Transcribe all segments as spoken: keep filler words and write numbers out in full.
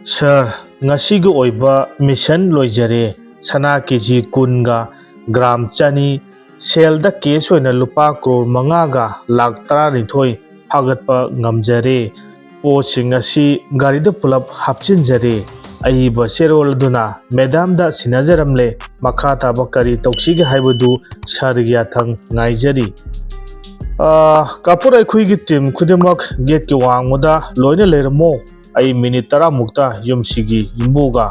ꯁꯥꯔ, ꯉꯁꯤꯒꯤ ꯑꯣꯏꯕ ꯃꯤꯁꯟ ꯂꯣꯏꯖꯔꯦ꯫ ꯁꯅꯥ ꯀꯦ ꯖꯤ ꯀꯨꯟꯒ ꯒ꯭ꯔꯥꯝ ꯆꯅꯤ, ꯁꯦꯜꯗ ꯀꯦꯁ ꯑꯣꯏꯅ ꯂꯨꯄꯥ ꯀ꯭ꯔꯣꯔ ꯃꯉꯥꯒ ꯂꯥꯈ ꯇꯔꯥꯅꯤꯊꯣꯏ ꯐꯥꯒꯠꯄ ꯉꯝꯖꯔꯦ꯫ ꯄꯣꯠꯁꯤꯡ ꯑꯁꯤ ꯒꯥꯔꯤꯗ ꯄꯨꯂꯞ ꯍꯥꯞꯆꯤꯟꯖꯔꯦ꯫ ꯑꯏꯕ ꯆꯦꯔꯣꯜ ꯑꯗꯨꯅ ꯃꯦꯗꯥꯝꯗ ꯁꯤꯟꯅꯖꯔꯝꯂꯦ꯫ ꯃꯈꯥ ꯇꯥꯕ ꯀꯔꯤ ꯇꯧꯁꯤꯒꯦ ꯍꯥꯏꯕꯗꯨ ꯁꯥꯔꯒꯤ ꯌꯥꯊꯪ ꯉꯥꯏꯖꯔꯤ꯫ ꯑꯥ, ꯀꯥꯄꯨꯔ, ꯑꯩꯈꯣꯏꯒꯤ ꯇꯤꯝ ꯈꯨꯗꯤꯡꯃꯛ ꯒꯦꯠꯀꯤ ꯋꯥꯡꯃꯗ ꯂꯣꯏꯅ ꯂꯩꯔꯝꯃꯣ꯫ ꯑꯩ ꯃꯤꯅꯤꯠ ꯇꯔꯥꯃꯨꯛꯇ ꯌꯨꯝꯁꯤꯒꯤ ꯌꯨꯝꯕꯨꯒ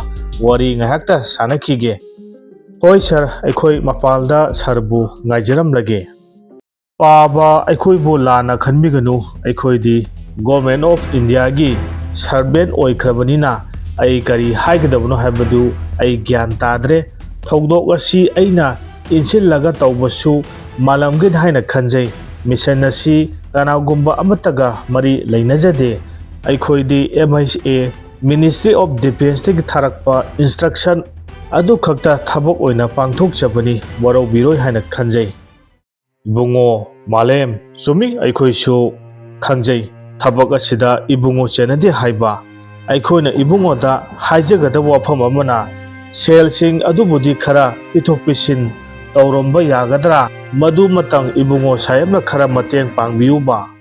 ꯋꯥꯔꯤ ꯉꯥꯏꯍꯥꯛꯇ ꯁꯥꯟꯅꯈꯤꯒꯦ꯫ ꯍꯣꯏ ꯁꯥꯔ, ꯑꯩꯈꯣꯏ ꯃꯄꯥꯟꯗ ꯁꯥꯔꯕꯨ ꯉꯥꯏꯖꯔꯝꯂꯒꯦ꯫ ꯄꯥꯕ, ꯑꯩꯈꯣꯏꯕꯨ ꯂꯥꯟꯅ ꯈꯟꯕꯤꯒꯅꯨ, ꯑꯩꯈꯣꯏꯗꯤ Government of Indiaꯒꯤ servant ꯑꯣꯏꯈ꯭ꯔꯕꯅꯤꯅ ꯑꯩ ꯀꯔꯤ ꯍꯥꯏꯒꯗꯕꯅꯣ ꯍꯥꯏꯕꯗꯨ ꯑꯩ ꯒ꯭ꯌꯥꯟ ꯇꯥꯗ꯭ꯔꯦ꯫ ꯊꯧꯗꯣꯛ ꯑꯁꯤ ꯑꯩꯅ ꯏꯟꯁꯤꯜꯂꯒ ꯇꯧꯕꯁꯨ ꯃꯥꯂꯝꯒꯅꯤ ꯍꯥꯏꯅ ꯈꯟꯖꯩ꯫ ꯃꯤꯁꯟ ꯑꯁꯤ ꯀꯅꯥꯒꯨꯝꯕ ꯑꯃꯠꯇꯒ ꯃꯔꯤ ꯂꯩꯅꯖꯗꯦ꯫ ꯑꯩꯈꯣꯏꯗꯤ M H A, Ministry of Defenceꯇꯒꯤ ꯊꯥꯔꯛꯄ instruction ꯑꯗꯨꯈꯛꯇ ꯊꯕꯛ ꯑꯣꯏꯅ ꯄꯥꯡꯊꯣꯛꯆꯕꯅꯤ, ꯋꯥꯔꯧꯕꯤꯔꯣꯏ ꯍꯥꯏꯅ ꯈꯟꯖꯩ꯫ ꯏꯕꯨꯡꯉꯣ ꯃꯥꯂꯦꯝ, ꯆꯨꯝꯃꯤ, ꯑꯩꯈꯣꯏꯁꯨ ꯈꯪꯖꯩ꯫ ꯊꯕꯛ ꯑꯁꯤꯗ ꯏꯕꯨꯡꯉꯣ ꯆꯦꯟꯅꯗꯦ ꯍꯥꯏꯕ꯫ ꯑꯩꯈꯣꯏꯅ ꯏꯕꯨꯡꯉꯣꯗ ꯍꯥꯏꯖꯒꯗꯕ ꯋꯥꯐꯝ ꯑꯃꯅ, ꯁꯦꯜꯁꯤꯡ ꯑꯗꯨꯕꯨꯗꯤ ꯈꯔ ꯄꯤꯊꯣꯛ ꯄꯤꯁꯤꯟ ꯇꯧꯔꯝꯕ ꯌꯥꯒꯗ꯭ꯔꯥ? ꯃꯗꯨꯃꯇꯪ ꯏꯕꯨꯡꯉꯣ ꯁꯥꯍꯦꯕꯅ ꯈꯔ ꯃꯇꯦꯡ ꯄꯥꯡꯕꯤꯌꯨꯕ꯫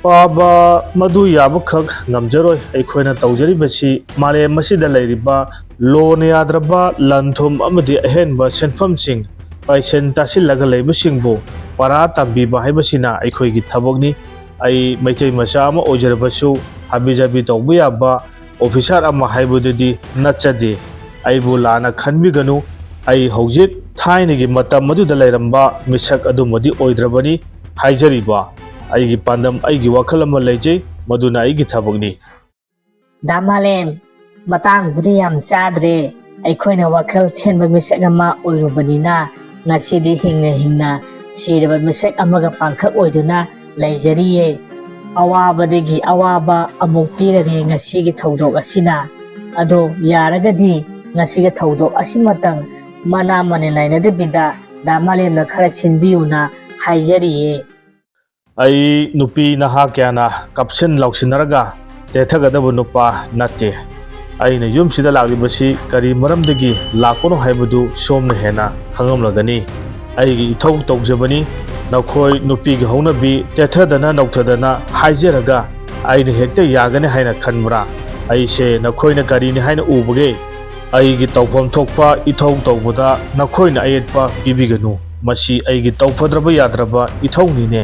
ꯄꯥꯕ, ꯃꯗꯨ ꯌꯥꯕꯈꯛ ꯉꯝꯖꯔꯣꯏ꯫ ꯑꯩꯈꯣꯏꯅ ꯇꯧꯖꯔꯤꯕꯁꯤ ꯃꯥꯂꯦꯝ ꯑꯁꯤꯗ ꯂꯩꯔꯤꯕ ꯂꯣꯅ ꯌꯥꯗ꯭ꯔꯕ ꯂꯟ ꯊꯨꯝ ꯑꯃꯗꯤ ꯑꯍꯦꯟꯕ ꯁꯦꯟꯐꯝꯁꯤꯡ ꯄꯥꯏꯁꯟ ꯇꯥꯁꯤꯜꯂꯒ ꯂꯩꯕꯁꯤꯡꯕꯨ ꯄꯔꯥ ꯇꯝꯕꯤꯕ ꯍꯥꯏꯕꯁꯤꯅ ꯑꯩꯈꯣꯏꯒꯤ ꯊꯕꯛꯅꯤ꯫ ꯑꯩ ꯃꯩꯇꯩ ꯃꯆꯥ ꯑꯃ ꯑꯣꯏꯖꯔꯕꯁꯨ ꯍꯥꯕꯤ ꯖꯥꯕꯤ ꯇꯧꯕ ꯌꯥꯕ ꯑꯣꯐꯤꯁꯥꯔ ꯑꯃ ꯍꯥꯏꯕꯗꯨꯗꯤ ꯅꯠꯆꯗꯦ꯫ ꯑꯩꯕꯨ ꯂꯥꯟꯅ ꯈꯟꯕꯤꯒꯅꯨ꯫ ꯑꯩ ꯍꯧꯖꯤꯛ ꯊꯥꯏꯅꯒꯤ ꯃꯇꯝ ꯑꯗꯨꯗ ꯂꯩꯔꯝꯕ ꯃꯤꯁꯛ ꯑꯗꯨꯃꯗꯤ ꯑꯣꯏꯗ꯭ꯔꯕꯅꯤ꯫ ꯍꯥꯏꯖꯔꯤꯕ ꯑꯩꯒꯤ ꯄꯥꯟꯗꯝ, ꯑꯩꯒꯤ ꯋꯥꯈꯜ ꯑꯃ ꯂꯩꯖꯩ, ꯃꯗꯨꯅ ꯑꯩꯒꯤ ꯊꯕꯛꯅꯤ꯫ ꯗꯥ ꯃꯥꯂꯦꯝ, ꯃꯇꯥꯡꯕꯨꯗꯤ ꯌꯥꯝ ꯆꯥꯗ꯭ꯔꯦ꯫ ꯑꯩꯈꯣꯏꯅ ꯋꯥꯈꯜ ꯊꯦꯟꯕ ꯃꯤꯁꯛ ꯑꯃ ꯑꯣꯏꯔꯨꯕꯅꯤꯅ ꯉꯁꯤꯗꯤ ꯍꯤꯡꯅ ꯍꯤꯡꯅ ꯁꯤꯔꯕ ꯃꯤꯁꯛ ꯑꯃꯒ ꯄꯥꯡꯈꯛ ꯑꯣꯏꯗꯨꯅ ꯂꯩꯖꯔꯤꯌꯦ꯫ ꯑꯋꯥꯕꯗꯒꯤ ꯑꯋꯥꯕ ꯑꯃꯨꯛ ꯄꯤꯔꯔꯦ ꯉꯁꯤꯒꯤ ꯊꯧꯗꯣꯛ ꯑꯁꯤꯅ꯫ ꯑꯗꯣ ꯌꯥꯔꯒꯗꯤ ꯉꯁꯤꯒꯤ ꯊꯧꯗꯣꯛ ꯑꯁꯤꯃꯇꯪ ꯃꯅꯥ ꯃꯅꯤꯟ ꯂꯩꯅꯗꯕꯤꯗ ꯗꯥ ꯃꯥꯂꯦꯝꯅ ꯈꯔ ꯁꯤꯟꯕꯤꯌꯨꯅ ꯍꯥꯏꯖꯔꯤꯌꯦ꯫ ꯑꯩ ꯅꯨꯄꯤ ꯅꯍꯥ ꯀꯌꯥꯅ ꯀꯞꯁꯤꯟ ꯂꯥꯎꯁꯤꯟꯅꯔꯒ ꯇꯦꯊꯒꯗꯕ ꯅꯨꯄꯥ ꯅꯠꯇꯦ꯫ ꯑꯩꯅ ꯌꯨꯝꯁꯤꯗ ꯂꯥꯛꯂꯤꯕꯁꯤ ꯀꯔꯤ ꯃꯔꯝꯗꯒꯤ ꯂꯥꯛꯄꯅꯣ ꯍꯥꯏꯕꯗꯨ ꯁꯣꯝꯅ ꯍꯦꯟꯅ ꯈꯪꯂꯝꯂꯒꯅꯤ꯫ ꯑꯩꯒꯤ ꯏꯊꯧ ꯇꯧꯖꯕꯅꯤ꯫ ꯅꯈꯣꯏ ꯅꯨꯄꯤꯒꯤ ꯍꯧꯅꯕꯤ ꯇꯦꯊꯗꯅ ꯅꯧꯊꯗꯅ ꯍꯥꯏꯖꯔꯒ ꯑꯩꯅ ꯍꯦꯛꯇ ꯌꯥꯒꯅꯤ ꯍꯥꯏꯅ ꯈꯟꯕ꯭ꯔꯥ? ꯑꯩꯁꯦ ꯅꯈꯣꯏꯅ ꯀꯔꯤꯅꯤ ꯍꯥꯏꯅ ꯎꯕꯒꯦ? ꯑꯩꯒꯤ ꯇꯧꯐꯝ ꯊꯣꯛꯄ ꯏꯊꯧ ꯇꯧꯕꯗ ꯅꯈꯣꯏꯅ ꯑꯌꯦꯠꯄ ꯄꯤꯕꯤꯒꯅꯨ꯫ ꯃꯁꯤ ꯑꯩꯒꯤ ꯇꯧꯐꯗ꯭ꯔꯕ ꯌꯥꯗ꯭ꯔꯕ ꯏꯊꯧꯅꯤꯅꯦ꯫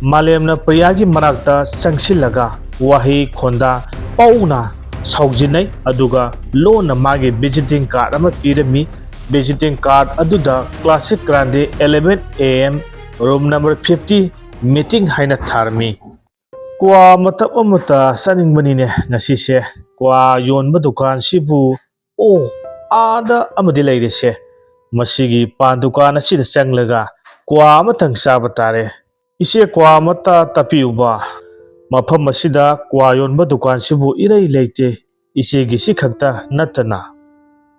ꯃꯥꯂꯦꯝꯅ ꯄ꯭ꯔꯤꯌꯥꯒꯤ ꯃꯅꯥꯛꯇ ꯆꯪꯁꯤꯜꯂꯒ ꯋꯥꯍꯩ ꯈꯣꯟꯗꯥ ꯄꯧꯅ ꯁꯥꯎꯖꯤꯟꯅꯩ, ꯑꯗꯨꯒ ꯂꯣꯟꯅ ꯃꯥꯒꯤ visiting card ꯑꯃ ꯄꯤꯔꯝꯃꯤ꯫ Visiting card ꯑꯗꯨꯗ Classic Grande, eleven A M, room number fifty, meeting ꯍꯥꯏꯅ ꯊꯥꯔꯝꯃꯤ꯫ ꯀ꯭ꯋꯥ ꯃꯇꯞ ꯑꯃꯇ ꯆꯥꯅꯤꯡꯕꯅꯤꯅꯦ ꯉꯁꯤꯁꯦ꯫ ꯀ꯭ꯋꯥ ꯌꯣꯟꯕ ꯗꯨꯀꯥꯟꯁꯤꯕꯨ, ꯑꯣ, ꯑꯥꯗ ꯑꯃꯗꯤ ꯂꯩꯔꯦꯁꯦ꯫ ꯃꯁꯤꯒꯤ ꯄꯥꯟ ꯗꯨꯀꯥꯟ ꯑꯁꯤꯗ ꯆꯪꯂꯒ ꯀ꯭ꯋꯥ ꯑꯃꯇꯪ ꯆꯥꯕ ꯇꯥꯔꯦ꯫ ꯏꯆꯦ, ꯀ꯭ꯋꯥ ꯑꯃꯇ ꯇꯞꯄꯤꯌꯨꯕ꯫ ꯃꯐꯝ ꯑꯁꯤꯗ ꯀ꯭ꯋꯥ ꯌꯣꯟꯕ ꯗꯨꯀꯥꯟꯁꯤꯕꯨ ꯏꯔꯩ ꯂꯩꯇꯦ꯫ ꯏꯆꯦꯒꯤꯁꯤ ꯈꯛꯇ ꯅꯠꯇꯅ꯫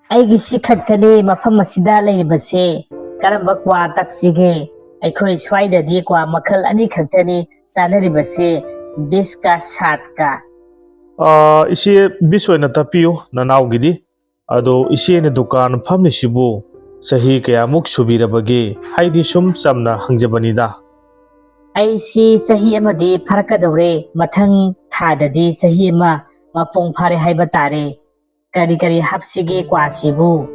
ꯑꯩꯒꯤꯁꯤ ꯈꯛꯇꯅꯤ ꯃꯐꯝ ꯑꯁꯤꯗ ꯂꯩꯔꯤꯕꯁꯦ꯫ ꯀꯔꯝꯕ ꯀ꯭ꯋꯥ ꯇꯞꯁꯤꯒꯦ? ꯑꯩꯈꯣꯏ ꯁ꯭ꯋꯥꯏꯗꯗꯤ ꯀ꯭ꯋꯥ ꯃꯈꯜ ꯑꯅꯤ ꯈꯛꯇꯅꯤ ꯆꯥꯅꯔꯤꯕꯁꯦ, ꯕꯤꯁꯀ ꯁꯥꯠꯀ꯫ ꯑꯥ, ꯏꯆꯦ, ꯕꯤꯁ ꯑꯣꯏꯅ ꯇꯞꯄꯤꯌꯨ ꯅꯅꯥꯎꯒꯤꯗꯤ꯫ ꯑꯗꯣ ꯏꯆꯦꯅ ꯗꯨꯀꯥꯟ ꯐꯝꯂꯤꯁꯤꯕꯨ ꯆꯍꯤ ꯀꯌꯥꯃꯨꯛ ꯁꯨꯕꯤꯔꯕꯒꯦ? ꯍꯥꯏꯗꯤ ꯁꯨꯝ ꯆꯝꯅ ꯍꯪꯖꯕꯅꯤꯗ꯫ ꯑꯩꯁꯤ ꯆꯍꯤ ꯑꯃꯗꯤ ꯐꯥꯔꯛꯀꯗꯧꯔꯦ꯫ ꯃꯊꯪ ꯊꯥꯗꯗꯤ ꯆꯍꯤ ꯑꯃ ꯃꯄꯨꯡ ꯐꯥꯔꯦ ꯍꯥꯏꯕ ꯇꯥꯔꯦ꯫ ꯀꯔꯤ ꯀꯔꯤ ꯍꯥꯞꯁꯤꯒꯦ ꯀ꯭ꯋꯥꯁꯤꯕꯨ?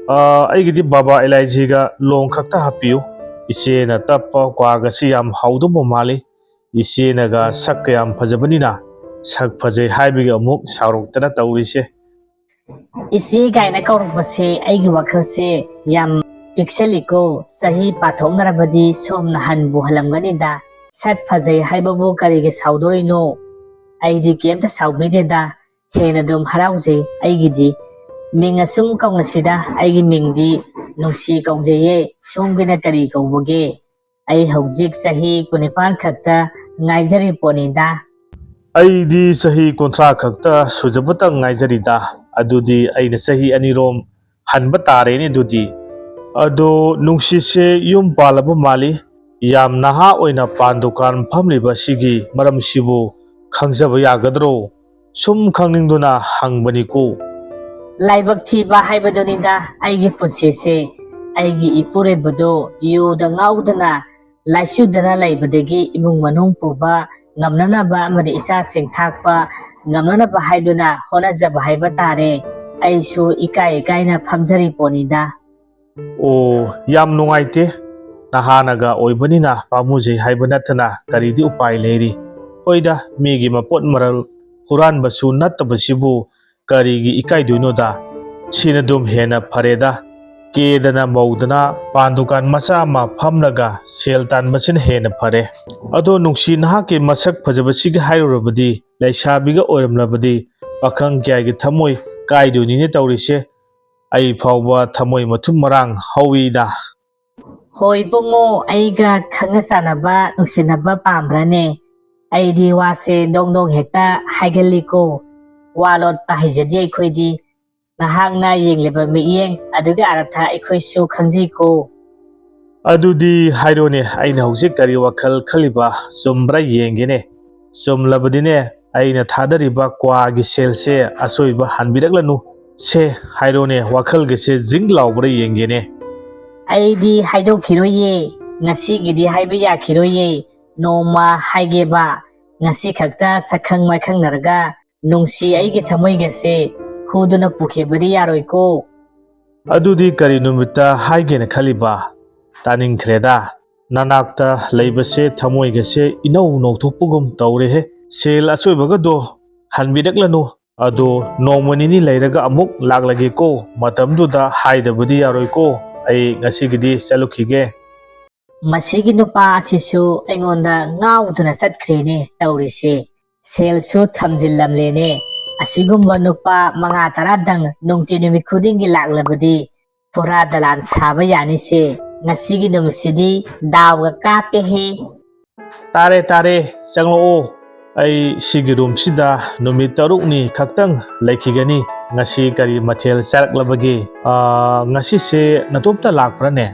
ꯑꯥ, ꯑꯩꯒꯤꯗꯤ ꯕꯥꯕꯥ ꯏꯂꯥꯏꯖꯤꯒ ꯂꯣꯡ ꯈꯛꯇ ꯍꯥꯞꯄꯤꯌꯨ꯫ ꯏꯆꯦꯅ ꯇꯞꯄ ꯀ꯭ꯋꯥꯒꯁꯤ ꯌꯥꯝ ꯍꯥꯎꯗꯧꯕ ꯃꯥꯜꯂꯤ꯫ ꯏꯆꯦꯅꯒ ꯁꯛꯀ ꯌꯥꯝ ꯐꯖꯕꯅꯤꯅ ꯁꯛ ꯐꯖꯩ ꯍꯥꯏꯕꯒꯤ ꯑꯃꯨꯛ ꯁꯥꯎꯔꯛꯇꯅ ꯇꯧꯔꯤꯁꯦ꯫ ꯏꯆꯦ ꯀꯥꯏꯅ ꯀꯧꯔꯛꯄꯁꯦ ꯑꯩꯒꯤ ꯋꯥꯈꯜꯁꯦ ꯌꯥꯝ ꯄꯤꯛꯁꯜꯂꯤꯀꯣ꯫ ꯆꯍꯤ ꯄꯥꯊꯣꯛꯅꯔꯕꯗꯤ ꯁꯣꯝꯅ ꯍꯟꯕꯨ ꯍꯜꯂꯝꯒꯅꯤꯗ꯫ ꯁꯛ ꯐꯖꯩ ꯍꯥꯏꯕꯕꯨ ꯀꯔꯤꯒꯤ ꯁꯥꯎꯗꯣꯔꯤꯅꯣ? ꯑꯩꯗꯤ ꯀꯩꯝꯇ ꯁꯥꯎꯕꯤꯗꯦꯗ꯫ ꯍꯦꯟꯅ ꯑꯗꯨꯝ ꯍꯔꯥꯎꯖꯩ꯫ ꯑꯩꯒꯤꯗꯤ ꯃꯤꯡ ꯑꯁꯨꯝ ꯀꯧꯅꯁꯤꯗ, ꯑꯩꯒꯤ ꯃꯤꯡꯗꯤ ꯅꯨꯡꯁꯤ ꯀꯧꯖꯩꯌꯦ꯫ ꯁꯣꯝꯒꯤꯅ ꯀꯔꯤ ꯀꯧꯕꯒꯦ? ꯑꯩ ꯍꯧꯖꯤꯛ ꯆꯍꯤ ꯀꯨꯟꯅꯤꯄꯥꯟ ꯈꯛꯇ ꯉꯥꯏꯖꯔꯤ ꯄꯣꯠꯅꯤꯗ꯫ ꯑꯩꯗꯤ ꯆꯍꯤ ꯀꯨꯟꯊ꯭ꯔꯥ ꯈꯛꯇ ꯁꯨꯖꯕꯇ ꯉꯥꯏꯖꯔꯤꯗ꯫ ꯑꯗꯨꯗꯤ ꯑꯩꯅ ꯆꯍꯤ ꯑꯅꯤꯔꯣꯝ ꯍꯟꯕ ꯇꯥꯔꯦꯅꯦ ꯑꯗꯨꯗꯤ꯫ ꯑꯗꯣ ꯅꯨꯡꯁꯤꯠꯁꯦ ꯌꯨꯝ ꯄꯥꯜꯂꯕ ꯃꯥꯜꯂꯤ꯫ ꯌꯥꯝ ꯅꯍꯥ ꯑꯣꯏꯅ ꯄꯥꯟ ꯗꯨꯀꯥꯟ ꯐꯝꯂꯤꯕ ꯑꯁꯤꯒꯤ ꯃꯔꯝꯁꯤꯕꯨ ꯈꯪꯖꯕ ꯌꯥꯒꯗ꯭ꯔꯣ? ꯁꯨꯝ ꯈꯪꯅꯤꯡꯗꯨꯅ ꯍꯪꯕꯅꯤꯀꯣ꯫ ꯂꯥꯏꯕꯛ ꯊꯤꯕ ꯍꯥꯏꯕꯗꯨꯅꯤꯗ ꯑꯩꯒꯤ ꯄꯨꯟꯁꯤꯁꯦ꯫ ꯑꯩꯒꯤ ꯏꯄꯨꯔꯣꯏꯕꯗꯣ ꯌꯨꯗ ꯉꯥꯎꯗꯅ, ꯂꯥꯏꯆꯨꯗꯅ ꯂꯩꯕꯗꯒꯤ ꯏꯃꯨꯡ ꯃꯅꯨꯡ ꯄꯨꯕ ꯉꯝꯅꯅꯕ ꯑꯃꯗꯤ ꯏꯆꯥꯁꯤꯡ ꯊꯥꯛꯄ ꯉꯝꯅꯅꯕ ꯍꯥꯏꯗꯨꯅ ꯍꯣꯠꯅꯖꯕ ꯍꯥꯏꯕ ꯇꯥꯔꯦ꯫ ꯑꯩꯁꯨ ꯏꯀꯥꯏ ꯏꯀꯥꯏꯅ ꯐꯝꯖꯔꯤ ꯄꯣꯠꯅꯤꯗ꯫ ꯑꯣ, ꯌꯥꯝ ꯅꯨꯡꯉꯥꯏꯇꯦ꯫ ꯅꯍꯥꯅꯒ ꯑꯣꯏꯕꯅꯤꯅ ꯄꯥꯝꯃꯨꯖꯩ ꯍꯥꯏꯕ ꯅꯠꯇꯅ ꯀꯔꯤꯗꯤ ꯎꯄꯥꯏ ꯂꯩꯔꯤ? ꯍꯣꯏꯗ, ꯃꯤꯒꯤ ꯃꯄꯣꯠ ꯃꯔꯜ ꯍꯨꯔꯥꯟꯕꯁꯨ ꯅꯠꯇꯕꯁꯤꯕꯨ ꯀꯔꯤꯒꯤ ꯏꯀꯥꯏꯗꯣꯏꯅꯣꯗ? ꯁꯤꯅ ꯑꯗꯨꯝ ꯍꯦꯟꯅ ꯐꯔꯦꯗ꯫ ꯀꯦꯗꯅ ꯃꯧꯗꯅ ꯄꯥꯟ ꯗꯨꯀꯥꯟ ꯃꯆꯥ ꯑꯃ ꯐꯝꯂꯒ ꯁꯦꯜ ꯇꯥꯟꯕꯁꯤꯅ ꯍꯦꯟꯅ ꯐꯔꯦ꯫ ꯑꯗꯣ ꯅꯨꯡꯁꯤ, ꯅꯍꯥꯛꯀꯤ ꯃꯁꯛ ꯐꯖꯕꯁꯤꯒ ꯍꯥꯏꯔꯨꯔꯕꯗꯤ, ꯂꯩꯁꯥꯕꯤꯒ ꯑꯣꯏꯔꯝꯂꯕꯗꯤ ꯄꯥꯈꯪ ꯀꯌꯥꯒꯤ ꯊꯃꯣꯏ ꯀꯥꯏꯗꯣꯏꯅꯤꯅꯦ ꯇꯧꯔꯤꯁꯦ꯫ ꯑꯩ ꯐꯥꯎꯕ ꯊꯃꯣꯏ ꯃꯊꯨꯝ ꯃꯔꯥꯡ ꯍꯧꯏꯗ꯫ ꯍꯣꯏ ꯏꯕꯨꯡꯉꯣ, ꯑꯩꯒ ꯈꯪꯅ ꯆꯥꯟꯅꯕ, ꯅꯨꯡꯁꯤꯅꯕ ꯄꯥꯝꯕ꯭ꯔꯅꯦ? ꯑꯩꯗꯤ ꯋꯥꯁꯦ ꯗꯣꯡ ꯗꯣꯡ ꯍꯦꯛꯇ ꯍꯥꯏꯒꯜꯂꯤꯀꯣ꯫ ꯋꯥ ꯂꯣꯠꯄ ꯍꯩꯖꯗꯦ ꯑꯩꯈꯣꯏꯗꯤ꯫ ꯅꯍꯥꯛꯅ ꯌꯦꯡꯂꯤꯕ ꯃꯤꯠꯌꯦꯡ ꯑꯗꯨꯒꯤ ꯑꯔꯊ ꯑꯩꯈꯣꯏꯁꯨ ꯈꯪꯖꯩꯀꯣ꯫ ꯑꯗꯨꯗꯤ ꯍꯥꯏꯔꯣꯅꯦ, ꯑꯩꯅ ꯍꯧꯖꯤꯛ ꯀꯔꯤ ꯋꯥꯈꯜ ꯈꯜꯂꯤꯕ ꯆꯨꯝꯕ꯭ꯔꯥ ꯌꯦꯡꯒꯦꯅꯦ꯫ ꯆꯨꯝꯂꯕꯗꯤꯅꯦ, ꯑꯩꯅ ꯊꯥꯗꯔꯤꯕ ꯀ꯭ꯋꯥꯒꯤ ꯁꯦꯜꯁꯦ ꯑꯆꯣꯏꯕ ꯍꯟꯕꯤꯔꯛꯂꯅꯨ꯫ ꯁꯦ, ꯍꯥꯏꯔꯣꯅꯦ, ꯋꯥꯈꯜꯒꯁꯦ ꯖꯤꯡ ꯂꯥꯎꯕ꯭ꯔꯥ ꯌꯦꯡꯒꯦꯅꯦ꯫ ꯑꯩꯗꯤ ꯍꯥꯏꯗꯣꯛꯈꯤꯔꯣꯏꯌꯦ, ꯉꯁꯤꯒꯤꯗꯤ ꯍꯥꯏꯕ ꯌꯥꯈꯤꯔꯣꯏꯌꯦ꯫ ꯅꯣꯡꯃ ꯍꯥꯏꯒꯦꯕ, ꯉꯁꯤ ꯈꯛꯇ ꯁꯛꯈꯪ ꯃꯥꯏꯈꯪꯅꯔꯒ ꯅꯨꯡꯁꯤ ꯑꯩꯒꯤ ꯊꯃꯣꯏꯒꯁꯦ ꯍꯨꯗꯨꯅ ꯄꯨꯈꯤꯕꯗꯤ ꯌꯥꯔꯣꯏꯀꯣ꯫ ꯑꯗꯨꯗꯤ ꯀꯔꯤ ꯅꯨꯃꯤꯠꯇ ꯍꯥꯏꯒꯦꯅ ꯈꯜꯂꯤꯕ? ꯇꯥꯅꯤꯡꯈ꯭ꯔꯦꯗ꯫ ꯅꯅꯥꯛꯇ ꯂꯩꯕꯁꯦ ꯊꯃꯣꯏꯒꯁꯦ ꯏꯅꯧ ꯅꯧꯊꯣꯛꯄꯒꯨꯝ ꯇꯧꯔꯦꯍꯦ꯫ ꯁꯦꯜ ꯑꯆꯣꯏꯕꯒꯗꯣ ꯍꯟꯕꯤꯔꯛꯂꯅꯨ꯫ ꯑꯗꯣ ꯅꯣꯡꯃ ꯅꯤꯅꯤ ꯂꯩꯔꯒ ꯑꯃꯨꯛ ꯂꯥꯛꯂꯒꯦꯀꯣ꯫ ꯃꯇꯝꯗꯨꯗ ꯍꯥꯏꯗꯕꯗꯤ ꯌꯥꯔꯣꯏꯀꯣ꯫ ꯑꯩ ꯉꯁꯤꯒꯤꯗꯤ ꯆꯠꯂꯨꯈꯤꯒꯦ꯫ ꯃꯁꯤꯒꯤ ꯅꯨꯄꯥ ꯑꯁꯤꯁꯨ ꯑꯩꯉꯣꯟꯗ ꯉꯥꯎꯗꯨꯅ ꯆꯠꯈ꯭ꯔꯦꯅꯦ ꯇꯧꯔꯤꯁꯦ꯫ ꯁꯦꯜꯁꯨ ꯊꯝꯖꯤꯜꯂꯝꯂꯦꯅꯦ꯫ ꯑꯁꯤꯒꯨꯝꯕ ꯅꯨꯄꯥ ꯃꯉꯥ ꯇꯔꯥꯗꯪ ꯅꯨꯡꯇꯤ ꯅꯨꯃꯤꯠ ꯈꯨꯗꯤꯡꯒꯤ ꯂꯥꯛꯂꯕꯗꯤ ꯐꯨꯔꯥ ꯗꯂꯥꯟ ꯁꯥꯕ ꯌꯥꯅꯤꯁꯦ꯫ ꯉꯁꯤꯒꯤ ꯅꯨꯃꯤꯠꯁꯤꯗꯤ ꯗꯥꯎꯒ ꯀꯥꯞꯄꯦꯍꯦ꯫ ꯇꯥꯔꯦ, ꯇꯥꯔꯦ, ꯆꯪꯂꯛꯑꯣ꯫ ꯑꯩ ꯁꯤꯒꯤ ꯔꯨꯝꯁꯤꯗ ꯅꯨꯃꯤꯠ ꯇꯔꯨꯛꯅꯤ ꯈꯛꯇꯪ ꯂꯩꯈꯤꯒꯅꯤ꯫ ꯉꯁꯤ ꯀꯔꯤ ꯃꯊꯦꯜ ꯆꯥꯔꯛꯂꯕꯒꯦ? ꯑꯥ, ꯉꯁꯤꯁꯦ ꯅꯇꯣꯝꯇ ꯂꯥꯛꯄ꯭ꯔꯥꯅꯦ?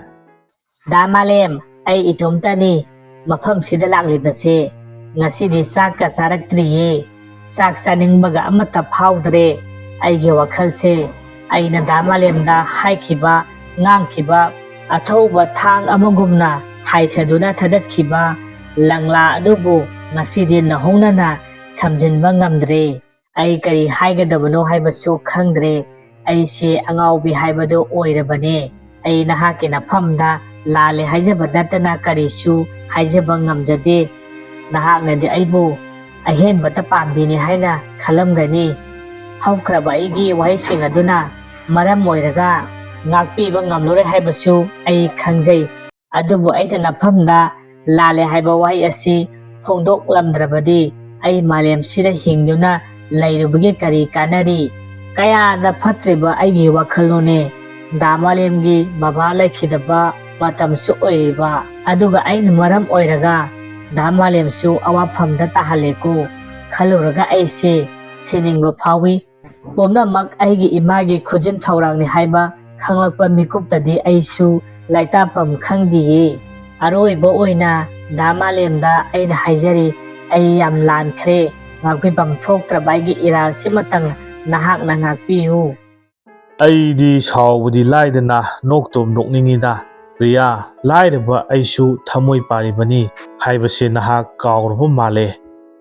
ꯗꯥ ꯃꯥꯂꯦꯝ, ꯑꯩ ꯏꯇꯣꯝꯇꯅꯤ ꯃꯐꯝꯁꯤꯗ ꯂꯥꯛꯂꯤꯕꯁꯦ꯫ ꯉꯁꯤꯗꯤ ꯆꯥꯛꯀ ꯆꯥꯔꯛꯇ꯭ꯔꯤꯌꯦ꯫ ꯆꯥꯛ ꯆꯥꯅꯤꯡꯕꯒ ꯑꯃꯠꯇ ꯐꯥꯎꯗ꯭ꯔꯦ꯫ ꯑꯩꯒꯤ ꯋꯥꯈꯜꯁꯦ ꯑꯩꯅ ꯗꯥ ꯃꯥꯂꯦꯝꯗ ꯍꯥꯏꯈꯤꯕ, ꯉꯥꯡꯈꯤꯕ ꯑꯊꯧꯕ ꯊꯥꯡ ꯑꯃꯒꯨꯝꯅ ꯍꯥꯏꯊꯗꯨꯅ ꯊꯥꯗꯠꯈꯤꯕ ꯂꯪꯂꯥ ꯑꯗꯨꯕꯨ ꯉꯁꯤꯗꯤ ꯅꯧꯍꯧꯅꯅ ꯁꯝꯖꯤꯟꯕ ꯉꯝꯗ꯭ꯔꯦ꯫ ꯑꯩ ꯀꯔꯤ ꯍꯥꯏꯒꯗꯕꯅꯣ ꯍꯥꯏꯕꯁꯨ ꯈꯪꯗ꯭ꯔꯦ꯫ ꯑꯩꯁꯦ ꯑꯉꯥꯎꯕꯤ ꯍꯥꯏꯕꯗꯨ ꯑꯣꯏꯔꯕꯅꯦ꯫ ꯑꯩ ꯅꯍꯥꯛꯀꯤ ꯅꯐꯝꯗ ꯂꯥꯜꯂꯦ ꯍꯥꯏꯖꯕ ꯅꯠꯇꯅ ꯀꯔꯤꯁꯨ ꯍꯥꯏꯖꯕ ꯉꯝꯖꯗꯦ꯫ ꯅꯍꯥꯛꯅꯗꯤ ꯑꯩꯕꯨ ꯑꯍꯦꯟꯕꯇ ꯄꯥꯝꯕꯤꯅꯤ ꯍꯥꯏꯅ ꯈꯜꯂꯝꯒꯅꯤ꯫ ꯍꯧꯈ꯭ꯔꯕ ꯑꯩꯒꯤ ꯋꯥꯍꯩꯁꯤꯡ ꯑꯗꯨꯅ ꯃꯔꯝ ꯑꯣꯏꯔꯒ ꯉꯥꯛꯄꯤꯕ ꯉꯝꯂꯔꯣꯏ ꯍꯥꯏꯕꯁꯨ ꯑꯩ ꯈꯪꯖꯩ꯫ ꯑꯗꯨꯕꯨ ꯑꯩꯅ ꯅꯐꯝꯗ ꯂꯥꯜꯂꯦ ꯍꯥꯏꯕ ꯋꯥꯍꯩ ꯑꯁꯤ ꯐꯣꯡꯗꯣꯛꯂꯝꯗ꯭ꯔꯕꯗꯤ ꯑꯩ ꯃꯥꯂꯦꯝꯁꯤꯗ ꯍꯤꯡꯗꯨꯅ ꯂꯩꯔꯨꯕꯒꯤ ꯀꯔꯤ ꯀꯥꯟꯅꯔꯤ? ꯀꯌꯥꯗ ꯐꯠꯇ꯭ꯔꯤꯕ ꯑꯩꯒꯤ ꯋꯥꯈꯜꯂꯣꯟꯅꯦ꯫ ꯗꯥ ꯃꯥꯂꯦꯝꯒꯤ ꯕꯕꯥ ꯂꯩꯈꯤꯗꯕ ꯃꯇꯝꯁꯨ ꯑꯣꯏꯔꯤꯕ, ꯑꯗꯨꯒ ꯑꯩꯅ ꯃꯔꯝ ꯑꯣꯏꯔꯒ ꯗꯥ ꯃꯥꯂꯦꯝꯁꯨ ꯑꯋꯥꯐꯝꯗ ꯇꯥꯍꯜꯂꯦꯀꯣ ꯈꯜꯂꯨꯔꯒ ꯑꯩꯁꯦ ꯁꯤꯅꯤꯡꯕ ꯐꯥꯎꯏ꯫ ꯄꯨꯝꯅꯃꯛ ꯑꯩꯒꯤ ꯏꯃꯥꯒꯤ ꯈꯨꯖꯤꯟ ꯊꯧꯔꯥꯡꯅꯤ ꯍꯥꯏꯕ ꯈꯪꯂꯛꯄ ꯃꯤꯀꯨꯞꯇꯗꯤ ꯑꯩꯁꯨ ꯂꯩꯇꯥꯐꯝ ꯈꯪꯗꯤꯌꯦ꯫ ꯑꯔꯣꯏꯕ ꯑꯣꯏꯅ ꯗꯥ ꯃꯥꯂꯦꯝꯗ ꯑꯩꯅ ꯍꯥꯏꯖꯔꯤ, ꯑꯩ ꯌꯥꯝ ꯂꯥꯟꯈ꯭ꯔꯦ꯫ ꯉꯥꯛꯄꯤꯐꯝ ꯊꯣꯛꯇ꯭ꯔꯕ ꯑꯩꯒꯤ ꯏꯔꯥꯜꯁꯤꯃꯇꯪ ꯅꯍꯥꯛꯅ ꯉꯥꯛꯄꯤꯌꯨ꯫ ꯑꯩꯗꯤ ꯁꯥꯎꯕꯗꯤ ꯂꯥꯏꯗꯅ ꯅꯣꯛꯇꯨꯝ ꯅꯣꯛꯅꯤꯡꯉꯤꯗ꯫ ꯄ꯭ꯔꯤꯌꯥ, ꯂꯥꯏꯔꯕ ꯑꯩꯁꯨ ꯊꯃꯣꯏ ꯄꯥꯜꯂꯤꯕꯅꯤ ꯍꯥꯏꯕꯁꯦ ꯅꯍꯥꯛ ꯀꯥꯎꯔꯕ ꯃꯥꯜꯂꯦ꯫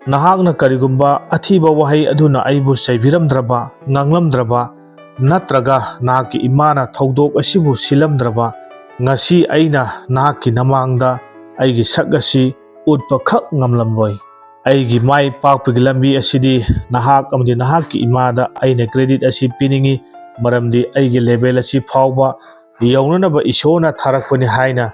ꯅꯍꯥꯛꯅ ꯀꯔꯤꯒꯨꯝꯕ ꯑꯊꯤꯕ ꯋꯥꯍꯩ ꯑꯗꯨꯅ ꯑꯩꯕꯨ ꯆꯩꯕꯤꯔꯝꯗ꯭ꯔꯕ, ꯉꯥꯡꯂꯝꯗ꯭ꯔꯕ, ꯅꯠꯇ꯭ꯔꯒ ꯅꯍꯥꯛꯀꯤ ꯏꯃꯥꯅ ꯊꯧꯗꯣꯛ ꯑꯁꯤꯕꯨ ꯁꯤꯜꯂꯝꯗ꯭ꯔꯕ, ꯉꯁꯤ ꯑꯩꯅ ꯅꯍꯥꯛꯀꯤ ꯅꯃꯥꯡꯗ ꯑꯩꯒꯤ ꯁꯛ ꯑꯁꯤ ꯎꯠꯄ ꯈꯛ ꯉꯝꯂꯝꯂꯣꯏ꯫ ꯑꯩꯒꯤ ꯃꯥꯏ ꯄꯥꯛꯄꯒꯤ ꯂꯝꯕꯤ ꯑꯁꯤꯗꯤ ꯅꯍꯥꯛ ꯑꯃꯗꯤ ꯅꯍꯥꯛꯀꯤ ꯏꯃꯥꯗ ꯑꯩꯅ credit ꯑꯁꯤ ꯄꯤꯅꯤꯡꯏ, ꯃꯔꯝꯗꯤ ꯑꯩꯒꯤ level ꯑꯁꯤ ꯐꯥꯎꯕ ꯌꯧꯅꯅꯕ ꯏꯁꯣꯔꯅ ꯊꯥꯔꯛꯄꯅꯤ ꯍꯥꯏꯅ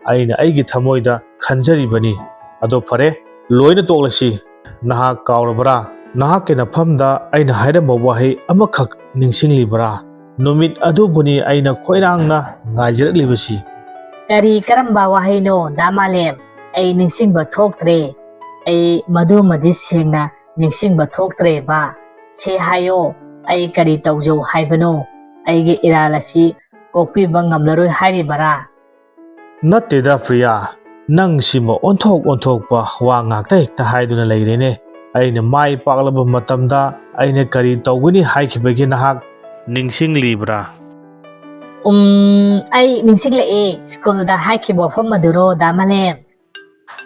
ꯑꯩꯅ ꯑꯩꯒꯤ ꯊꯃꯣꯏꯗ ꯈꯟꯖꯔꯤꯕꯅꯤ꯫ ꯑꯗꯣ ꯐꯔꯦ, ꯂꯣꯏꯅ ꯇꯣꯛꯂꯁꯤ꯫ ꯅꯍꯥꯛ ꯀꯥꯎꯔꯕ꯭ꯔꯥ? ꯅꯍꯥꯛꯀꯤ ꯅꯐꯝꯗ ꯑꯩꯅ ꯍꯥꯏꯔꯝꯕ ꯋꯥꯍꯩ ꯑꯃꯈꯛ ꯅꯤꯡꯁꯤꯡꯂꯤꯕ꯭ꯔꯥ? ꯅꯨꯃꯤꯠ ꯑꯗꯨꯕꯨꯅꯤ ꯑꯩꯅ ꯈꯣꯏꯔꯥꯡꯅ ꯉꯥꯏꯖꯔꯛꯂꯤꯕꯁꯤ꯫ ꯀꯔꯤ ꯀꯔꯝꯕ ꯋꯥꯍꯩꯅꯣ, ꯗꯥ ꯃꯥꯂꯦꯝ? ꯑꯩ ꯅꯤꯡꯁꯤꯡꯕ ꯊꯣꯛꯇ꯭ꯔꯦ꯫ ꯑꯩ ꯃꯗꯨꯃꯗꯤ ꯁꯦꯡꯅ ꯅꯤꯡꯁꯤꯡꯕ ꯊꯣꯛꯇ꯭ꯔꯦꯕ꯫ ꯁꯤ ꯍꯥꯏꯌꯣ, ꯑꯩ ꯀꯔꯤ ꯇꯧꯖꯧ ꯍꯥꯏꯕꯅꯣ? ꯑꯩꯒꯤ ꯏꯔꯥꯜ ꯑꯁꯤ ꯀꯣꯛꯄꯤꯕ ꯉꯝꯂꯔꯣꯏ ꯍꯥꯏꯔꯤꯕꯔꯥ? ꯅꯠꯇꯦꯗ ꯄ꯭ꯔꯤꯌꯥ, ꯅꯪ ꯁꯤꯃ ꯑꯣꯟꯊꯣꯛ ꯑꯣꯟꯊꯣꯛꯄ ꯋꯥ ꯉꯥꯛꯇ ꯍꯦꯛꯇ ꯍꯥꯏꯗꯨꯅ ꯂꯩꯔꯦꯅꯦ꯫ ꯑꯩꯅ ꯃꯥꯏ ꯄꯥꯛꯂꯕ ꯃꯇꯝꯗ ꯑꯩꯅ ꯀꯔꯤ ꯇꯧꯒꯅꯤ ꯍꯥꯏꯈꯤꯕꯒꯦ ꯅꯍꯥꯛ ꯅꯤꯡꯁꯤꯡꯂꯤꯕ꯭ꯔꯥ? ꯎꯝ, ꯑꯩ ꯅꯤꯡꯁꯤꯡꯂꯛꯑꯦ, ꯁ꯭ꯀꯨꯜꯗ ꯍꯥꯏꯈꯤꯕ ꯋꯥꯐꯝ ꯑꯗꯨꯔꯣ, ꯗꯥ ꯃꯥꯂꯦꯝ?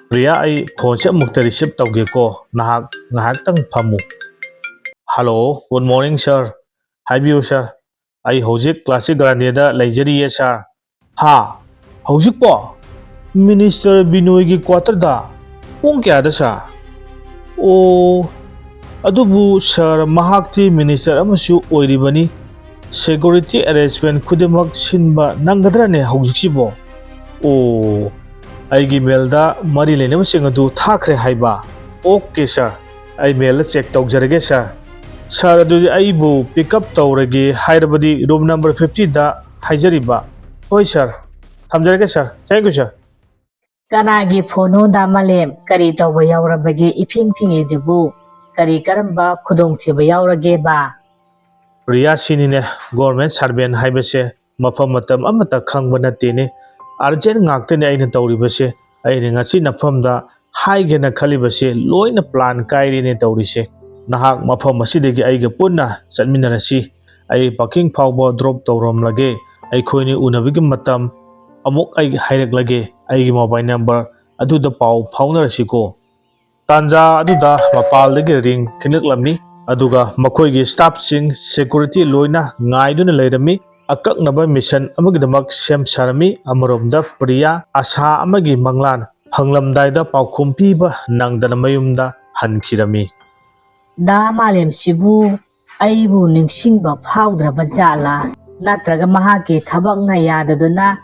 ꯄ꯭ꯔꯤꯌꯥ, ꯑꯩ ꯐꯣꯟꯁꯦ ꯑꯃꯨꯛꯇ ꯔꯤꯁꯤꯞ ꯇꯧꯒꯦꯀꯣ, ꯅꯍꯥꯛ ꯉꯥꯏꯍꯥꯛꯇꯪ ꯐꯝꯃꯨ꯫ Hello, good morning sir. ꯍꯥꯏꯕꯤꯌꯨ ꯁꯥꯔ, ꯑꯩ ꯍꯧꯖꯤꯛ ꯀ꯭ꯂꯥꯁꯤꯛ ꯒꯥꯔꯗꯦꯟꯗ ꯂꯩꯖꯔꯤꯌꯦ ꯁꯥꯔ꯫ ꯍꯥ? ꯍꯧꯖꯤꯛꯄꯣ? ꯃꯤꯅꯤꯁꯇꯔ ꯕꯤꯅꯣꯏꯒꯤ ꯀ꯭ꯋꯥꯇꯔꯗ? ꯄꯨꯡ ꯀꯌꯥꯗ ꯁꯥꯔ? ꯑꯣ, ꯑꯗꯨꯕꯨ ꯁꯥꯔ, ꯃꯍꯥꯛꯇꯤ ꯃꯤꯅꯤꯁꯇꯔ ꯑꯃꯁꯨ ꯑꯣꯏꯔꯤꯕꯅꯤ꯫ ꯁꯦꯀ꯭ꯌꯨꯔꯤꯇꯤ ꯑꯦꯔꯦꯟꯖꯃꯦꯟ ꯈꯨꯗꯤꯡꯃꯛ ꯁꯤꯟꯕ ꯅꯪꯒꯗ꯭ꯔꯅꯦ ꯍꯧꯖꯤꯛꯁꯤꯕꯣ? ꯑꯣ, ꯑꯩꯒꯤ ꯃꯦꯜꯗ ꯃꯔꯤ ꯂꯩꯅꯕꯁꯤꯡ ꯑꯗꯨ ꯊꯥꯈ꯭ꯔꯦ ꯍꯥꯏꯕ? ꯑꯣꯀꯦ ꯁꯥꯔ, ꯑꯩ ꯃꯦꯜꯗ ꯆꯦꯛ ꯇꯧꯖꯔꯒꯦ ꯁꯥꯔ꯫ ꯁꯥꯔ, ꯑꯗꯨꯗꯤ ꯑꯩꯕꯨ ꯄꯤꯛ ꯑꯞ ꯇꯧꯔꯒꯦ ꯍꯥꯏꯔꯕꯗꯤ ꯔꯨꯝ ꯅꯝꯕꯔ ꯐꯤꯐꯇꯤꯗ ꯍꯥꯏꯖꯔꯤꯕ꯫ ꯍꯣꯏ ꯁꯥꯔ, ꯊꯝꯖꯔꯒꯦ ꯁꯥꯔ, ꯊꯦꯡꯛ ꯌꯨ ꯁꯥꯔ꯫ ꯀꯅꯥꯒꯤ ꯐꯣꯟꯅꯣ, ꯗꯥ ꯃꯥꯂꯦꯝ? ꯀꯔꯤ ꯇꯧꯕ ꯌꯥꯎꯔꯕꯒꯦ ꯏꯐꯤꯡ ꯐꯤꯡꯂꯤꯗꯨꯕꯨ? ꯀꯔꯤ ꯀꯔꯝꯕ ꯈꯨꯗꯣꯡꯊꯤꯕ ꯌꯥꯎꯔꯒꯦꯕ? ꯄ꯭ꯔꯤꯌꯥ, ꯁꯤꯅꯤꯅꯦ ꯒꯣꯔꯃꯦꯟ ꯁꯥꯔꯚꯦꯟ ꯍꯥꯏꯕꯁꯦ, ꯃꯐꯝ ꯃꯇꯝ ꯑꯃꯠꯇ ꯈꯪꯕ ꯅꯠꯇꯦꯅꯦ꯫ ꯑꯔꯖꯦꯟ ꯉꯥꯛꯇꯅꯦ ꯑꯩꯅ ꯇꯧꯔꯤꯕꯁꯦ꯫ ꯑꯩꯅ ꯉꯁꯤ ꯅꯐꯝꯗ ꯍꯥꯏꯒꯦꯅ ꯈꯜꯂꯤꯕꯁꯦ ꯂꯣꯏꯅ ꯄ꯭ꯂꯥꯟ ꯀꯥꯏꯔꯦꯅꯦ ꯇꯧꯔꯤꯁꯦ꯫ ꯅꯍꯥꯛ ꯃꯐꯝ ꯑꯁꯤꯗꯒꯤ ꯑꯩꯒ ꯄꯨꯟꯅ ꯆꯠꯃꯤꯟꯅꯔꯁꯤ꯫ ꯑꯩ ꯄꯥꯀꯤꯡ ꯐꯥꯎꯕ ꯗ꯭ꯔꯣꯞ ꯇꯧꯔꯝꯂꯒꯦ꯫ ꯑꯩꯈꯣꯏꯅꯤ ꯎꯅꯕꯒꯤ ꯃꯇꯝ ꯑꯃꯨꯛ ꯑꯩ ꯍꯥꯏꯔꯛꯂꯒꯦ꯫ ꯑꯩꯒꯤ ꯃꯣꯕꯥꯏꯜ ꯅꯝꯕꯔ ꯑꯗꯨꯗ ꯄꯥꯎ ꯐꯥꯎꯅꯔꯁꯤꯀꯣ꯫ ꯇꯥꯟꯖꯥ ꯑꯗꯨꯗ ꯃꯄꯥꯜꯗꯒꯤ ꯔꯤꯡ ꯈꯤꯡꯂꯛꯂꯝꯃꯤ, ꯑꯗꯨꯒ ꯃꯈꯣꯏꯒꯤ ꯁ꯭ꯇꯥꯐꯁꯤꯡ, ꯁꯦꯀ꯭ꯌꯨꯔꯤꯇꯤ ꯂꯣꯏꯅ ꯉꯥꯏꯗꯨꯅ ꯂꯩꯔꯝꯃꯤ꯫ ꯑꯀꯛꯅꯕ ꯃꯤꯁꯟ ꯑꯃꯒꯤꯗꯃꯛ ꯁꯦꯝ ꯁꯥꯔꯝꯃꯤ꯫ ꯑꯃꯔꯣꯝꯗ ꯄ꯭ꯔꯤꯌꯥ ꯑꯁꯥ ꯑꯃꯒꯤ ꯃꯪꯂꯥꯟ ꯐꯪꯂꯝꯗꯥꯏꯗ ꯄꯥꯎꯈꯨꯝ ꯄꯤꯕ ꯅꯪꯗꯅ ꯃꯌꯨꯝꯗ ꯍꯟꯈꯤꯔꯝꯃꯤ꯫ ꯗꯥ ꯃꯥꯂꯦꯝꯁꯤꯕꯨ ꯑꯩꯕꯨ ꯅꯤꯡꯁꯤꯡꯕ ꯐꯥꯎꯗ꯭ꯔꯕ ꯖꯥꯠꯂꯥ? ꯅꯠꯇ꯭ꯔꯒ ꯃꯍꯥꯛꯀꯤ ꯊꯕꯛꯅ ꯌꯥꯗꯗꯨꯅ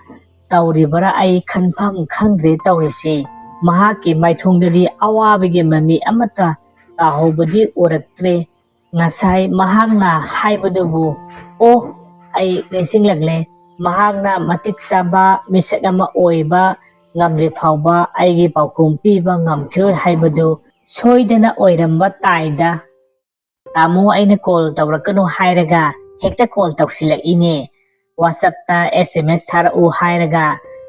ꯇꯧꯔꯤꯕꯔꯥ? ꯑꯩ ꯈꯟꯐꯝ ꯈꯪꯗ꯭ꯔꯦ ꯇꯧꯔꯤꯁꯦ꯫ ꯃꯍꯥꯛꯀꯤ ꯃꯥꯏꯊꯣꯡꯗꯗꯤ ꯑꯋꯥꯕꯒꯤ ꯃꯃꯤ ꯑꯃꯠꯇ ꯇꯥꯍꯧꯕꯗꯤ ꯎꯔꯛꯇ꯭ꯔꯦ꯫ ꯉꯁꯥꯏ ꯃꯍꯥꯛꯅ ꯍꯥꯏꯕꯗꯨꯕꯨ, ꯑꯣ, ꯑꯩ ꯅꯤꯡꯁꯤꯡꯂꯛꯂꯦ꯫ ꯃꯍꯥꯛꯅ ꯃꯇꯤꯛ ꯆꯥꯕ ꯃꯤꯁꯛ ꯑꯃ ꯑꯣꯏꯕ ꯉꯝꯗ꯭ꯔꯤ ꯐꯥꯎꯕ ꯑꯩꯒꯤ ꯄꯥꯎꯈꯨꯝ ꯄꯤꯕ ꯉꯝꯈꯤꯔꯣꯏ ꯍꯥꯏꯕꯗꯨ ꯁꯣꯏꯗꯅ ꯑꯣꯏꯔꯝꯕ ꯇꯥꯏꯗ꯫ ꯇꯥꯃꯣ ꯑꯩꯅ ꯀꯣꯜ ꯇꯧꯔꯛꯀꯅꯨ ꯍꯥꯏꯔꯒ ꯍꯦꯛꯇ ꯀꯣꯜ ꯇꯧꯁꯤꯜꯂꯛꯏꯅꯦ꯫ ꯋꯥꯆꯞꯇ ꯑꯦꯁ ꯑꯦꯝ ꯑꯦꯁ ꯊꯥꯔꯛꯎ ꯍꯥꯏꯔꯒ